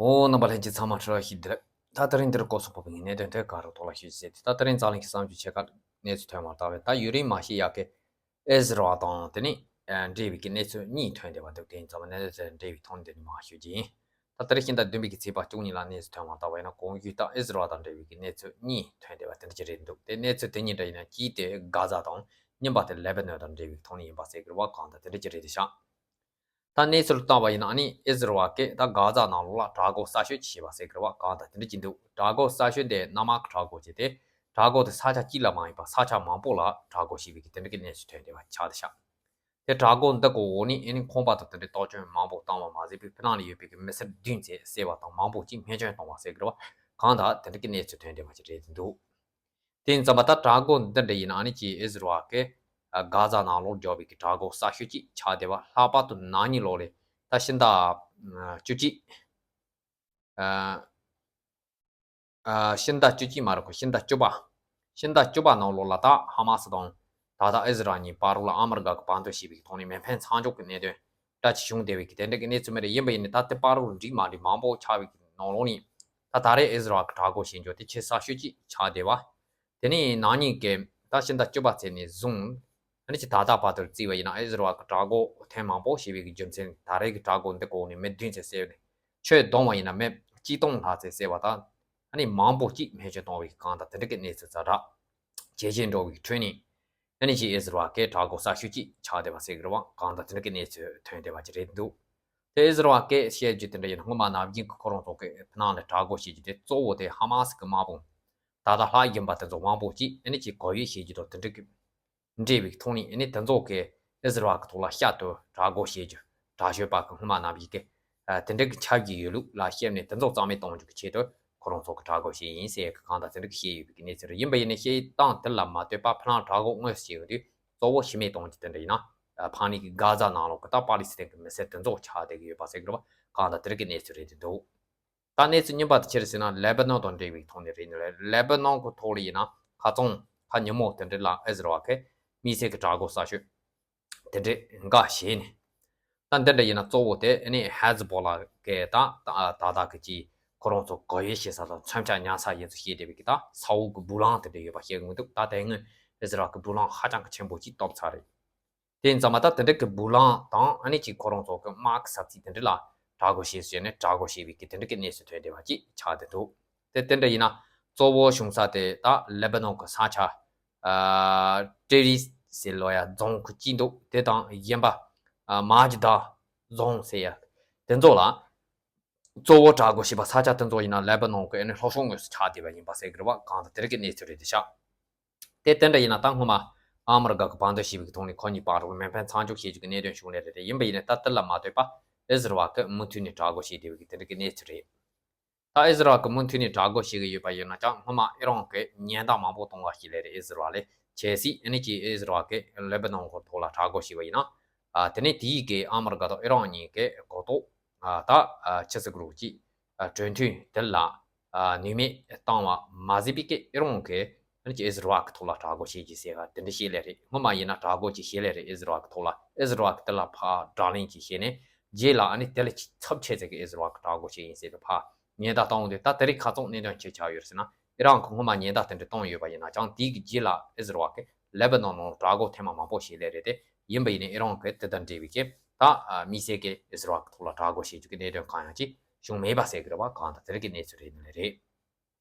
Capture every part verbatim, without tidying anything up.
འོ། རྣམ་པ་ལྷན་རྒྱས་ཚང་མ་བཀྲ་ཤིས་བདེ་ལེགས། ད་དེ་རིང་འདིར་གོ་སོགས་པོ་བའི་གནད་དོན་ཐད་ཀར་རོགས་ཐོག་ལ་ཞུ་ཟེར་ཏེ། ད་དེ་རིང་འཛམ་གླིང་གི་བསམ་སྤྱོད་ཆེ་ཁག་གནས་ཚུལ་ཐོན་མ་ལྟ་བས། ད་ཡུན་རིང་མ་ཤི་ཡ་གི་ཨེ་ཟི་ར་དང་དེ་ནི་འབྲེལ་བའི་གི་གནས་ཚུལ་གཉིས་ཐོན་བསྡད་པ་འདུག་དེ་ཡིན་ཙང་གནད་དོན་དེ་འབྲེལ་བའི་ཐོག་ནས་འདི་ནས་མར་ཞུ་རྒྱུ་ཡིན། ད་དེ་རིང་ཕྱི་ཟླ་བདུན་པའི་གི་ཚེས་པ་བཅུ་གཉིས་ལ་གནས་ཚུལ་ཐོན་མ་ལྟ་བས་ན། གོང་ཞུས་ལྟར་ཨེ་ཟི་ར་དང་འབྲེལ་བའི་གི་གནས་ཚུལ་གཉིས་ཐོན་བསྡད་པ་དེ་འདྲ་ཅིག་རེད་འདུག་དེ་གནས་ཚུལ་དེ་གཉིས་འདྲ་ཡིན་ན། གཅིག་དེ་གྷ་ཛ་དང་གཉིས་པ་དེ་ལེ་བྷ་ནོན་དང་འབྲེལ་བའི་ཐོག་ནས་ཡིན་པ་ཟེར་གི་རེད་བ། གང་ལྟར་དེ་འདྲ་ཅིག་རེད་དེ་ཤག་ད་གནས་ཚུལ་བལྟས་པ་ཡིན་ན། ཨ་ནི་ཨེ་ཟི་ར་བ་གིས་ད་གྷ་ཛ་ནང་ལོགས་ལ་དྲག་རྒོལ་གསར་ཤོས་ཅིག་བྱས་པ་ཟེར་གི་རེད་བ། གང་ལྟར་དེ་འདྲ་ཅིག་འདུག་དྲག་རྒོལ་གསར་ཤོས་དེ་གནའ་མ་གི་དྲག་རྒོལ་ཅིག་དེ། དྲག་རྒོལ་དེ་ས་ཆ་གཅིག་ལ་མ་ཡིན་པར་ས་ཆ་མང་པོ་ལ་དྲག་རྒོལ་བྱས་པའི་གི་དེ་འདྲ་གི་གནས་ཚུལ་ཐོན་བསྡད་པ་ཆགས་བསྡད་ཤག་དེ་དྲག་རྒོལ་འདི་གི་འོག་ནས་ཨ་ནི་ཁང་པ་དང་དེ་འདྲའི་གཏོར་སྐྱོན་མང་པོ་བཏང་བ་མ་ཟད་པའི་ཕྱི་ནང་ལ་ཡོད་པའི་གི་མི་སེར་བདུན་ཙམ་བསད་པ་དང་མང་པོ་ཅིག་རྨས་སྐྱོན་བཏང་བ་ཟེར་གི་རེད་བ། གང་ལྟར་དེ་འདྲ་གི་གནས་ཚུལ་ཐོན་བསྡད་པ་ཅིག་རེད་འདུག་དེ་ཡིན་ཙང་མ་ད་དྲག་རྒོལ་འདི་འདྲ་ཡིན་ན། ཨ་ནི་ཅིག་ཨེ་ཟི་ར་བ་གིས་གྷ་ཛ་ནང་ལོགས་བརྒྱབ་པའི་གི་དྲག་རྒོལ་གསར་ཤོས་ཅིག་ཆགས་བསྡད་པ། ལྷག་པར་དུ་ན་ནིང་ལོ་ལ་ད་ཕྱི་ཟླ་བཅུ་གཅིག་ཨ། ཨ། ཕྱི་ཟླ་བཅུ་གཅིག་མ་རེད་ཁོ། ཕྱི་ཟླ་བཅུ་པ། ཕྱི་ཟླ་བཅུ་པ་ནང་ལོགས་ལ་ད་ཧ་མ་སི་དང་ད་ལྟ་ཨེ་ཟི་ར་གཉིས་བར་ལ་ཨ་མི་རི་ཀ་གི་བར་འདུམ་བྱས་པའི་གི་ཐོག་ནས་མེ་འཕེན་མཚམས་འཇོག་གི་གནད་དོན་འདྲ་ཅིག་བྱུང་བསྡད་པའི་གི་དེ་འདྲ་གི་གནས་ཚུལ་མ་རེད། ཡིན་པ་ཡིན་ནའི་ད་དེ་བར་ལ་འགྲིག་མ་འགྲིག་མང་པོ་ཆགས་པའི་གི་ནང་ལོགས་ནས། ད་ད་རེས་ཨེ་ཟི་ར་བ་གི་དྲག་རྒོལ་བྱེད་རྒྱུ་དེ་ཆེས་གསར་ཤོས་ཅིག་ཆགས་བསྡད་པ། དེ་ནས་ན་ནིང་གི་ད་ཕྱི་ཟླ་བཅུ་པ་ཚེས་ནས་བཟུང་། ཨ་ནི་ཅིག་ད་ལྟ་བར་དུ་བརྩིས་པ་ཡིན་ན། ཨེ་ཟི་ར་བ་གི་དྲག་རྒོལ་ཐེངས་མང་པོ་བྱས་པའི་གི་རྒྱུ་མཚན། ད་རེས་ཀྱི་དྲག་རྒོལ་འདི་གོ་ནས་མི་བདུན་ཙམ་བསད་ནས། ཆོས་བསྡོམས་པ་ཡིན་ན་མི་གཅིག་སྟོང་ལྷག་ཙམ་བསད་པ་དང་། ཨ་ནི་མང་པོ་ཅིག་རྨས་སྐྱོན་བཏང་བའི་གང་ལྟར་དེ་འདྲ་གི་གནས་ཚུལ་ཛ་དྲག་ཇེ་ཆེར་འགྲོ་བའི་ཁྲོད་ནས། ཨ་ནི་ཅིག་ཨེ་ཟི་ར་བ་གི་དྲག་རྒོལ་གསར་ཤོས་ཅིག་ཆགས་བསྡད་པ་ཟེར་གི་རེད་བ། གང་ལྟར་དེ་འདྲ་གི་གནས་ཚུལ་ཐོན་བསྡད་པ་ཅིག་རེད་འདུག་དེ་ཨེ་ཟི་ར་བ་གིས་བཤད་རྒྱུ་དེ་འདྲ་ཡིན་ན། སྔོན་མ་ནམ་རྒྱུན་གྱི་ཁོ་རང་ཚོ་གི་ཕྱི་ནང་ལ་དྲག་རྒོལ་བྱེད་རྒྱུ་དེ་གཙོ་བོ་དེ་ཧ་མ་སི་གི་དམག་དཔུང་ད་ལྟ་ལྷག་ཡིན་པ་དེ་ཚོ་མང་པོ་ཅིག་ཨ་ནི་ཅིག་བགོ་དབྱེ་བྱེད་རྒྱུ་དང་དེ་འདྲ་གི་འབྲེལ་བའི་ཐོག་ནས། ཨ་ནི་དེ་ཚོ་གིས་ཨེ་ཟི་ར་བ་གི་ཐོག་ལ་བསྐྱར་དུ་དྲག་རྒོལ་བྱེད་རྒྱུ། དྲག་སྤྱོད་པ་གི་སྔོན་མ་ནམ་རྒྱུན་གི་ཨ་དེ་འདྲ་གི་ཆགས་ཀྱི་ཡོད་ལུགས་ལ་བཤད་ནས། དེ་ཚོ་རྩ་མེད་གཏོང་རྒྱུ་གི་ཆེད་དུ་ཁོ་རང་ཚོ་གི་དྲག་རྒོལ་བྱས་ཡིན་ཟེར་གི་གང་ལྟར་དེ་འདྲ་གི་བཤད་ཡོད་པའི་གི་གནས་ཚུལ་རེད། ཡིན་པ་ཡིན་ནའི་བཤད་སྟངས་དེ་ལ་མ་ལྟོས་པར་ཕྱི་ནང་དྲག་རྒོལ་དངོས་སུ་བྱེད་ཡོང་དུས་གཙོ་བོ་ཤི་རྨས་གཏོང་རྒྱུ་དེ་འདྲ་ཡིན་ན། ཨ་ཕར་ནས་གི་གྷ་ཛ་ནང་ལོགས་གི་ད་པ་ལི་སི་ཐན་གི་མི་སེར་དེ་ཚོ་ཆགས་བསྡད་ཀྱི་ཡོད་པ་ཟེར་གི་རེད་བ། གང་ལྟར་དེ་འདྲ་གི་གནས་ཚུལ་རེད་འདུག་ད་གནས་ཚུལ་གཉིས་པ་དེ་ཅི་རེད་ཟེར་ན། ལེ་བྷ་ནོན་དང་འབྲེལ་བའི་ཐོག་ནས་རེད་འདུག་ལེ་བྷ་ནོན་གྱི་ཐོག་ལ་ཡིན་ན་ཁ་རྩང་ཁ་ཉིན་མོ་དེ་འདྲ་ལ་ཨེ་ཟི་ར་བ་གིས་དམིགས་བསལ་གྱི་དྲག་རྒོལ་གསར་ཤོས་དེ་འདྲ་འགའ་བྱས་ནས། ད་འདི་འདྲ་ཡིན་ན་གཙོ་བོ་དེ་ཨ་ནི་ཧེ་ཛི་བྷོ་ལ་གི་ད་ད་ད་ལྟ་གི་ཅིག་ཁོ་རང་ཚོ་བགོ་དབྱེ་བྱེད་ས་དང་མཚོན་ཆ་ཉར་ས་ཡིན་ཚུལ་བཤད་བསྡད་པའི་གི་ད་ས་འོག་གི་བུ་ལོན་དེ་འདྲ་ཡོད་པ་བཤད་གི་མི་འདུག་ད་དེ་སྔོན་ཨེ་ཟི་ར་བ་གི་བུ་ལོན་ཧ་ཅང་གི་ཆེན་པོ་ཅིག་གཏོར་ཚར་རེད། དེ་ཡིན་ཙང་མ་ད་དེ་འདྲ་གི་བུ་ལོན་དང་ཨ་ནི་ཅིག་ཁོ་རང་ཚོ་གི་དམག་གི་ས་ཚིགས་དེ་འདྲ་ལ་དྲག་རྒོལ་བྱས་ཟེར་ནས་དྲག་རྒོལ་བྱས་པའི་གི་དེ་འདྲ་གི་གནས་ཚུལ་ཐོན་བསྡད་པ་ཅིག་ཆགས་བསྡད་འདུག་དེ་དེ་འདྲ་ཡིན་ན་གཙོ་བོ་བྱུང་ས་དེ་ད་ལེ་བྷ་ནོན་གི་ས་ཆ་ཨ་ཏེ་རི་ཟེར་ལོ་ཡ་རྫོང་གི་ཅིག་འདུག་དེ་དང་གཞན་པ་ཨ་མ་ཇི་དཱ་རྫོང་ཟེར་ཡ་དེ་ཚོ་ལ་གཙོ་བོ་དྲག་རྒོལ་བྱས་པ་ས་ཆ་དེ་ཚོ་ཡིན་ན་ལེ་བྷ་ནོན་གི་ཨ་ནི་ལྷོ་ཕྱོགས་ངོས་སུ་ཆགས་བསྡད་པ་ཡིན་པ་ཟེར་གི་རེད་བ། གང་ལྟར་དེ་རིགས་ཀྱི་གནས་ཚུལ་རེད་དེ་ཤག་དེ་དེ་འདྲ་ཡིན་ན་ད་སྔོན་མ་ཨ་མི་རི་ཀ་གི་བར་འདུམ་བྱས་པའི་གི་ཐོག་ནས་ཁོ་གཉིས་བར་དུ་མེ་འཕེན་མཚམས་འཇོག་བྱེད་རྒྱུ་གི་གནད་དོན་བྱུང་ལེ་རེད་དེ། ཡིན་པ་ཡིན་ནའི་ད་དེ་ལ་མ་ལྟོས་པར་ཨི་ཟི་རལ་བ་གིས་མུ་མཐུད་ནས་དྲག་རྒོལ་བྱས་བསྡད་པའི་གི་དེ་འདྲ་གི་གནས་ཚུལ་རེད། ད་ཨི་ཟི་རལ་གིས་མུ་མཐུད་ནས་དྲག་རྒོལ་བྱེད་ཀྱི་ཡོད་པ་ཡིན་ན་ཀྱང་། སྔོན་མ་ཨི་རན་གྱིས་ཉེན་བརྡ་མང་པོ་གཏོང་བ་ཞིག་ལས་རེད། ཨི་ཟི་རལ་ལ་གལ་སྲིད་ཨ་ནི་ཅིག་ཨི་ཟི་རལ་གིས་ལེ་བྷ་ནོན་གྱི་ཐོག་ལ་དྲག་རྒོལ་བྱས་པ་ཡིན་ན། ཨ་དེ་ནས་དེའི་གི་ཨ་མི་རི་ཀ་དང་ཨི་རན་གཉིས་ཀྱི་གོ་རྟོགས་ཨ་ད་ཨ་ཆི་ཟེར་དགོས་རེད། ཅིག་ཨ་གྲོས་མཐུན་དེ་ལ་ཨ་ནུས་མེད་བཏང་བ་མ་ཟད་པའི་གི་ཨི་རན་གྱིས་ཨ་ནི་ཅིག་ཨི་ཟི་རལ་གྱི་ཐོག་ལ་དྲག་རྒོལ་བྱེད་ཀྱི་ཟེར་བ་དེ་འདྲ་བཤད་ལེ་རེད། སྔོན་མ་ཡིན་ན་དྲག་རྒོལ་ཅིག་བྱས་ལེ་རེད། ཨི་ཟི་རལ་གྱི་ཐོག་ལ་ཨི་ཟི་རལ་གྱིས་དེ་ལ་ཕར་དགྲ་ལན་ཅིག་བྱས་ནས། རྗེས་ལ་ཨ་ནི་དེ་ལ་ཅིག་ཚབས་ཆེ་ཙམ་གྱི་ཨི་ཟི་རལ་གྱིས་དྲག་རྒོལ་བྱས་ཡིན་ཟེར་ཏེ་ཕར་ཉེན་བརྡ་བཏང་འོང་དུས། ད་དེ་རིང་ཁ་རྩང་གནད་དོན་ཆེ་ཆགས་ཡོད་ཟེར་ན། ཨི་རན་གྱིས་སྔོན་མ་ཉེན་བརྡ་དེ་འདྲ་བཏང་ཡོད་པ་ཡིན་ན་ཀྱང་། དེའི་གི་རྗེས་ལ་ཨི་ཟི་རལ་གྱིས་ལེ་བྷ་ནོན་ནང་དྲག་རྒོལ་ཐེངས་མ་མང་པོ་བྱས་ལེ་རེད་དེ། ཡིན་པ་ཡིན་ནའི་ཨི་རན་གྱིས་དེ་དང་འབྲེལ་བའི་གི་ད་དམིགས་བསལ་གྱི་ཨི་ཟི་རལ་གྱི་ཐོག་ལ་དྲག་རྒོལ་བྱེད་རྒྱུ་གི་གནད་དོན་གང་ཡང་ཅིག་བྱུང་མེད་པ་ཟེར་གི་རེད་བ། གང་ལྟར་དེ་རིང་གི་གནས་ཚུལ་རེད་ནི་ལེ་རེད།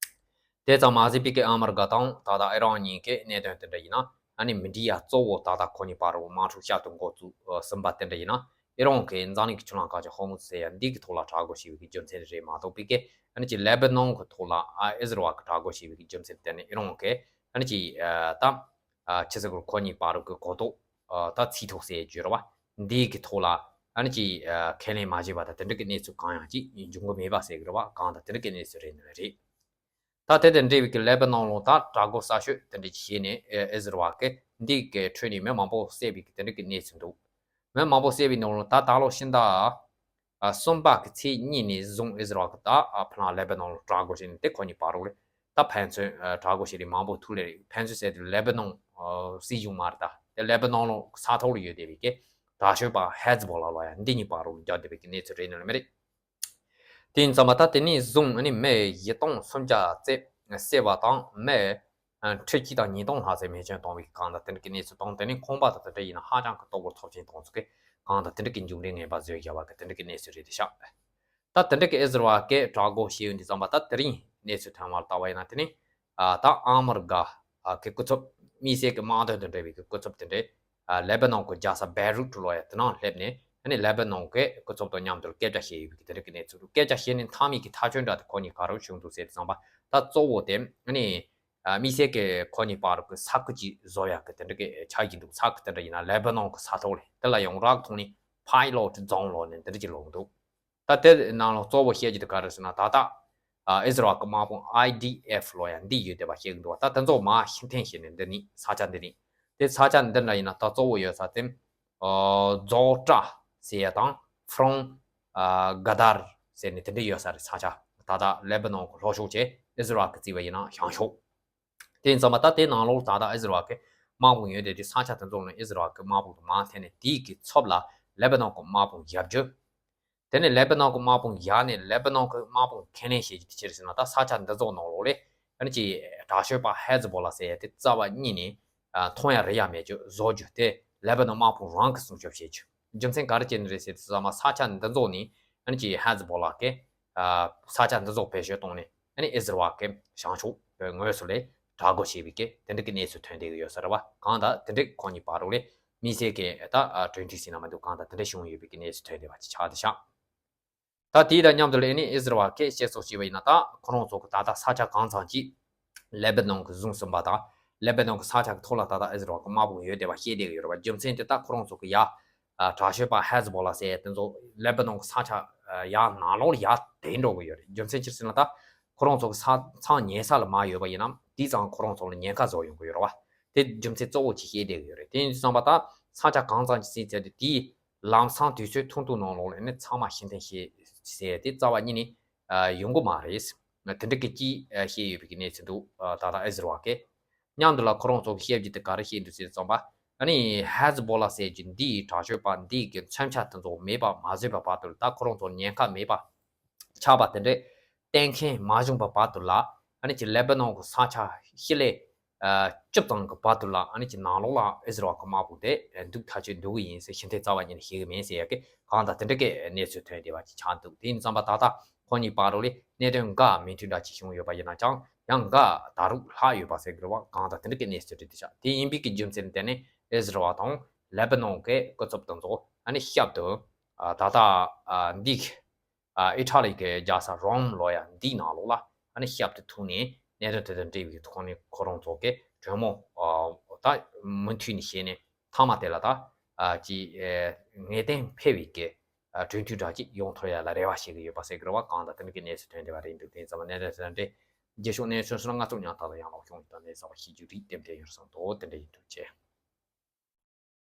དེ་ཙམ་མ་ཟད་པའི་གི་ཨ་མི་རི་ཀ་དང་ད་ལྟ་ཨི་རན་གཉིས་ཀྱི་གནད་དོན་དེ་འདྲ་ཡིན་ན། ཨ་ནི་མི་འགྲིག་ཡ་གཙོ་བོ་ད་ལྟ་ཁོ་གཉིས་བར་དུ་དམག་འཁྲུག་བསྐྱར་དུ་འགོ་བཙུགས་ཟིན་པ་དེ་འདྲ་ཡིན་ན། ཨི་རན་གྱིས་འཛམ་གླིང་གི་ཆུ་ལྷན་ཁ་ཆེ་ཧོར་མུ་ཛི་ཟེར་ཡ་འདི་གི་ཐོག་ལ་དྲག་རྒོལ་བྱས་པའི་གི་རྒྱུ་མཚན་རེད་མ་གཏོགས་པའི་གི། ཨ་ནི་ཅིག་ལེ་བྷ་ནོན་གྱི་ཐོག་ལ་ཨ་ཨི་ཟི་རལ་གྱིས་དྲག་རྒོལ་བྱས་པའི་གི་རྒྱུ་མཚན་དེ་ནི་ཨི་རན་གྱིས་ཨ་ནི་ཅིག་ཨ་ད་ཨ་ཆི་ཟེར་དགོས་རེད། ཁོ་གཉིས་བར་གྱི་གོ་རྟོགས་ཨ་ད་ཚིག་ཐོ་ཟེར་རྒྱུ་རེད་བ། འདི་གི་ཐོག་ལ་ཨ་ནི་ཅིག་ཨ་ཁས་ལེན་མ་བྱས་པ་དང་། དེ་འདྲ་གི་གནས་ཚུལ་གང་ཡང་ཅིག་འབྱུང་གི་མེད་པ་ཟེར་གི་རེད་བ། གང་ལྟར་དེ་འདྲ་གི་གནས་ཚུལ་རེད་ནི་རེད། ད་དེ་དང་འབྲེལ་བའི་གི་ལེ་བྷ་ནོན་ལ་ད་དྲག་རྒོལ་གསར་ཤོས་དེ་འདྲ་ཅིག་བྱས་ནས། ཨེ་ཨི་ཟི་རལ་གྱིས་འདི་གི་ཁྲོད་ནས་མི་མང་པོ་བསད་པའི་གི་དེ་འདྲ་གི་གནས་ཚུལ་འདུག་མི་མང་པོ་བསད་པའི་ནང་ལ་ད་ད་ལོ་ཕྱི་ཟླ་ཨ་གསུམ་པ་གི་ཚེས་གཉིས་ནས་བཟུང་ཨི་ཟི་རལ་གྱིས་ད་ཨ་ཕར་ལ་ལེ་བྷ་ནོན་ལ་དྲག་རྒོལ་བྱས་ནས། དེ་ཁོ་གཉིས་བར་དུ་ལ་ད་ཕན་ཚུན་ཨ་དྲག་རྒོལ་བྱས་རིགས་མང་པོ་ཐུག་ལེ་རེད། ཕན་ཚུན་ཟེར་དུས་ལེ་བྷ་ནོན་ཨ་སྲིད་གཞུང་མ་རེད། ད་དེ་ལེ་བྷ་ནོན་ལ་ས་ཐོག་ལ་ཡོད་བསྡད་པའི་གི་དྲག་སྤྱོད་པ་ཧེ་ཛི་བྷོ་ལ་ལོ་ཡ་འདི་གཉིས་བར་དུ་ལ་རྒྱག་བསྡད་པའི་གི་གནས་ཚུལ་རེད་ནི་ལེ་མི་རེད། དེ་ཡིན་ཙང་མ་ད་དེ་ནས་བཟུང་ཨ་ནི་མི་བཞི་སྟོང་སུམ་བརྒྱ་བཙས་བསད་པ་དང་མི་ཁྲི་གཅིག་དང་ཉིས་སྟོང་ལྷག་ཙམ་རྨས་སྐྱོན་བཏང་བའི་གང་ལྟར་དེ་འདྲ་གི་གནས་ཚུལ་དང་། དེ་ནས་ཁང་པ་དང་དེ་འདྲ་ཡིན་ན་ཧ་ཅང་གི་སྟོབས་པོ་ཚབས་ཆེན་བཏང་ཚུལ་གི་གང་ལྟར་དེ་འདྲ་གི་མཇུག་འབྲས་ངན་པ་བཟོས་བཞག་པ་གི་དེ་འདྲ་གི་གནས་ཚུལ་རེད་དེ་ཤག་ད་དེ་འདྲ་གི་ཨི་ཟི་རལ་གི་དྲག་རྒོལ་བྱས་ཡོད་དུས་ཙམ་པ་ད་དེ་རིང་གནས་ཚུལ་ཐོན་པར་ལྟ་བ་ཡིན་ན། དེ་ནི་ཨ་ད་ཨ་མི་རི་ཀ་གི་སྐུ་ཚབ་དམིགས་བསལ་གྱི་དམག་དོན་དང་འབྲེལ་བའི་གི་སྐུ་ཚབ་དེ་འདྲས་ཨ་ལེ་བྷ་ནོན་གྱི་རྒྱལ་ས་བེ་རུད་ལོ་ཡ་དེ་ནང་སླེབས་ནས། ཨ་ནི་ལེ་བྷ་ནོན་གྱི་སྐུ་ཚབ་དང་མཉམ་དུ་སྐད་ཆ་བཤད་ཡོད་པའི་གི་དེ་འདྲ་གི་གནས་ཚུལ་འདུག་སྐད་ཆ་བཤད་ནས་མཐའ་མའི་གི་ཐག་གཅོད་འདྲ་དེ་ཁོ་གཉིས་ག་རེ་བྱུང་འདུག་ཟེར་དུས་ཙམ་པ། ད་གཙོ་བོ་དེ་ཨ་ནི་ཨ་དམིགས་བསལ་གྱི་ཁོ་གཉིས་བར་གྱི་ས་ཁུལ་གཅིག་བཟོ་ཡ་གི་དེ་འདྲ་གི་ཆགས་ཀྱི་འདུག་ས་ཁུལ་དེ་འདྲ་ཡིན་ན་ལེ་བྷ་ནོན་གྱི་ས་ཐོག་ལས་དེ་ལ་ཡོང་རག་ཐོག་ནས་ཕའི་ལོཊ་རྫོང་ལོ་ནས་འདི་འདྲ་གི་ལོག་འདུག་ད་དེ་ནང་ལ་གཙོ་བོ་བཤད་རྒྱུ་དེ་ག་རེ་ཟེར་ན། ད་ལྟ་ཨ་ཨི་ཟི་རལ་གྱི་དམག་དཔུང་ཨའི་ཌི་ཨེཕ་ལོ་ཡ་འདི་ཡོད་བསྡད་པ་བཤད་ཀྱི་འདུག་ད་དེ་ཚོ་མ་ཤི་འཐེན་བྱས་ནས་འདི་ནི་ས་ཆ་འདི་ནི་དེ་ས་ཆ་འདི་འདྲ་ཡིན་ན་ད་གཙོ་བོ་ཡོད་ས་དེ་ཨ་ཛོ་ཀྲ་ཟེར་ཡ་དང་ཕུ་རོང་ཨ་ག་དར་ཟེར་ནས་དེ་འདྲ་ཡོད་ས་རེད། ས་ཆ་ད་ལྟ་ལེ་བྷ་ནོན་གྱི་ལྷོ་ཕྱོགས་བྱས་ཨི་ཟི་རལ་གྱི་བརྩིས་པ་ཡིན་ན་བྱང་ཕྱོགས། དེ་ཡིན་ཙང་མ་ད་དེ་ནང་ལོགས་ད་ལྟ་ཨི་ཟི་རལ་གྱི་དམག་དཔུང་ཡོད་དེ་དེ་ས་ཆ་དེ་ཚོ་ནི་ཨི་ཟི་རལ་གྱི་དམག་དཔུང་དང་མ་མཐུན་ནས་དེའི་གི་ཚབ་ལ་ལེ་བྷ་ནོན་གྱི་དམག་དཔུང་བཞག་རྒྱུ། དེ་ནས་ལེ་བྷ་ནོན་གྱི་དམག་དཔུང་བཞག་ནས་ལེ་བྷ་ནོན་གྱི་དམག་དཔུང་ཁས་ལེན་བྱེད་རྒྱུ་དེ་ཅི་རེད་ཟེར་ན། ད་ས་ཆ་འདི་ཚོ་ནང་ལོགས་ལས་ཨ་ནི་ཅིག་དྲག་ཤོས་པ་ཧེ་ཛི་བྷོ་ལ་ཟེར་ཡ་དེ་རྩ་བ་ཉིད་ནས་ཨ་མཐོང་ཡ་རེ་ཡ་མེད་རྒྱུ་བཟོ་རྒྱུ་དེ་ལེ་བྷ་ནོན་དམག་དཔུང་རང་གིས་སྲུང་སྐྱོབ་བྱེད་རྒྱུ། རྒྱུ་མཚན་ག་རེ་བྱས་ནས་རེད་ཟེར་དུས་ཙམ་པ་ས་ཆ་འདི་ཚོ་ནི་ཨ་ནི་ཅིག་ཧེ་ཛི་བྷོ་ལ་གིས་ཨ་ས་ཆ་འདི་ཚོ་བེད་སྤྱོད་བཏང་ནས་ཨ་ནི་ཨི་ཟི་རལ་གྱི་བྱང་ཕྱོགས་ངོས་སུ་ལས་དྲག་རྒོལ་བྱས་པའི་གི་དེ་འདྲ་གི་གནས་ཚུལ་ཐོན་བསྡད་ཀྱི་ཡོད་ས་རེད་བ། གང་ལྟར་དེ་འདྲའི་ཁོ་གཉིས་བར་རོགས་ལས་དམིགས་བསལ་གྱི་ད་གྲོས་མཐུན་ཟེར་ན་མི་འདུག་གང་ལྟར་དེ་འདྲ་བྱུང་ཡོད་པའི་གི་གནས་ཚུལ་ཐོན་བསྡད་པ་ཅིག་ཆགས་བསྡད་ཤག་ད་དེའི་དང་མཉམ་དུ་ལས་ཨ་ནི་ཨི་ཟི་རལ་གྱིས་བཤད་སྲོལ་བྱས་པ་ཡིན་ན། ད་ཁོ་རང་ཚོ་གི་ད་ལྟ་ས་ཆ་གང་ཚང་ཅིག་ལེ་བྷ་ནོན་གྱིས་བཟུང་ཟིན་པ་དང་། ལེ་བྷ་ནོན་གྱི་ས་ཆ་གི་ཐོག་ལ་ད་ལྟ་ཨི་ཟི་རལ་གྱི་དམག་དཔུང་ཡོད་བསྡད་པ་བཤད་བསྡད་ཀྱི་ཡོད་རེད་བ། རྒྱུ་མཚན་དེ་ད་ཁོ་རང་ཚོ་གི་ཡ་ཨ་དྲག་ཤོས་པ་ཧེ་ཛི་བྷོ་ལ་ཟེར་ཡ་དེ་ཚོ་ལེ་བྷ་ནོན་གྱི་ས་ཆ་ཨ་ཡ་ནང་ལོགས་ལ་ཡ་དེད་འགྲོ་གི་ཡོད་རེད། རྒྱུ་མཚན་ཅི་ཟེར་ན། ད་ཁོ་རང་ཚོ་གི་ས་མཚམས་ཉེ་ས་ལ་མར་ཡོད་པ་ཡིན་ན་དེ་ཙང་ཁོ་རང་ཚོ་ལ་ཉེན་ཁ་བཟོ་ཡོང་གི་ཡོད་རེད་བ། དེ་རྒྱུ་མཚན་གཙོ་བོ་ཅིག་བཤད་བསྡད་ཀྱི་ཡོད་རེད། དེ་ཡིན་དུས་ཙམ་པ་ད་ས་ཆ་གང་ཚང་ཅིག་ཟིན་ཚར་དུས་དེའི་ལམ་སང་དུས་ཚོད་ཐུང་ཐུང་ནང་ལོགས་ལ་ནི་ཚང་མ་ཤི་འཐེན་བྱེད་ཟེར་ཡ་དེ་རྩ་བ་ཉིད་ནས་ཨ་ཡོང་གི་མ་རེད། དེ་འདྲ་གི་ཅིག་ཨ་བཤད་ཡོད་པའི་གི་གནས་ཚུལ་འདུག་ཨ་ད་ལྟ་ཨི་ཟི་རལ་གྱིས། མཉམ་དུ་ལ་ཁོ་རང་ཚོ་གི་བཤད་རྒྱུ་དེ་ག་རེ་བཤད་འདུག་ཟེར་ཙམ་པ། ཨ་ནི་ཧེ་ཛི་བྷོ་ལ་ཟེར་རྒྱུ་འདིའི་དྲག་སྤྱོད་པ་འདིའི་གི་མཚོན་ཆ་དེ་ཚོ་མེད་པ་མ་བཟོས་པ་བར་དུ་ལ། ད་ཁོ་རང་ཚོ་ཉེན་ཁ་མེད་པ་ཆགས་པ་དེ་འདྲས་གཏན་འཁེལ་མ་བྱུང་བ་བར་དུ་ལ། ཨ་ནི་ཅིག་ལེ་བྷ་ནོན་གྱི་ས་ཆ་བཞི་ལས་ཨ་བཅུ་ཙམ་གྱི་བར་དུ་ལ་ཨ་ནི་ཅིག་ནང་ལོགས་ལ་ཨི་ཟི་རལ་གྱི་དམག་དཔུང་དེ་འདུག་ཐག་ཆོད་འདུག་གི་ཡིན་ཟེར། ཤི་འཐེན་རྩ་བ་ཉིད་ནས་བྱེད་ཀྱི་མེད་ཟེར་ཡ་གི་གང་ལྟར་དེ་འདྲ་གི་གནས་ཚུལ་ཐོན་བསྡད་པ་ཅིག་ཆགས་འདུག་དེ་ཡིན་ཙམ་པ་ད་ལྟ་ཁོ་གཉིས་བར་རོགས་ལས་གནད་དོན་འགའ་མོས་མཐུན་འདྲ་ཅིག་བྱུང་ཡོད་པ་ཡིན་ན་ཅང་ཡང་འགའ་ད་རུང་ལྷག་ཡོད་པ་ཟེར་དགོས་རེད་བ། གང་ལྟར་དེ་འདྲ་གི་གནས་ཚུལ་རེད་དེ་ཤག་དེ་ཡིན་པའི་གི་རྒྱུ་མཚན་དེ་ནི་ཨི་ཟི་རལ་དང་ལེ་བྷ་ནོན་གྱི་སྐུ་ཚབ་དེ་ཚོ་ཨ་ནི་ཞབས་ཏུ་ཨ་ད་ལྟ་ཨ་འདི་ཨ་ཨི་ཊ་ལི་གི་རྒྱལ་ས་རོམ་ལོ་ཡ་འདིའི་ནང་ལོགས་ལ་ཨ་ནི་ཞབས་ཏུ་ཐུག་ནས་གནད་དོན་དེ་དང་འབྲེལ་བའི་ཐོག་ནས་ཁོ་རང་ཚོ་གི་གྲོས་མོལ་ཨ་ད་མུ་མཐུད་ནས་བྱས་ནས་མཐའ་མ་དེ་ལ་ད་ཨ་ཅིག་ཨེ་ངེས་གཏན་འཕེར་བའི་གི་ཨ་གྲོས་མཐུན་འདྲ་ཅིག་ཡོང་ཐུབ་ཡ་ལ་རེ་བ་བྱེད་ཀྱི་ཡོད་པ་ཟེར་གི་རེད་བ། གང་ལྟར་དེ་འདྲ་གི་གནས་ཚུལ་ཐོན་བསྡད་པ་རེད་འདུག་དེ་ཙམ་གནད་དོན་དེ་དང་འབྲེལ་རྗེས་ཕྱོགས་གནས་ཚུལ་སོགས་ལ་ང་ཚོ་ཉག་ཐག་ཏུ་ཡང་ལོག་ཤོང་ཡིན་དང་གནས་ཚུལ་བ་ཤེས་རྒྱུ་རིགས་ཏན་ཏན་ཡོད་བསམ་འདུག་དེ་འདྲ་ཡིན་འདུག་ཅེས།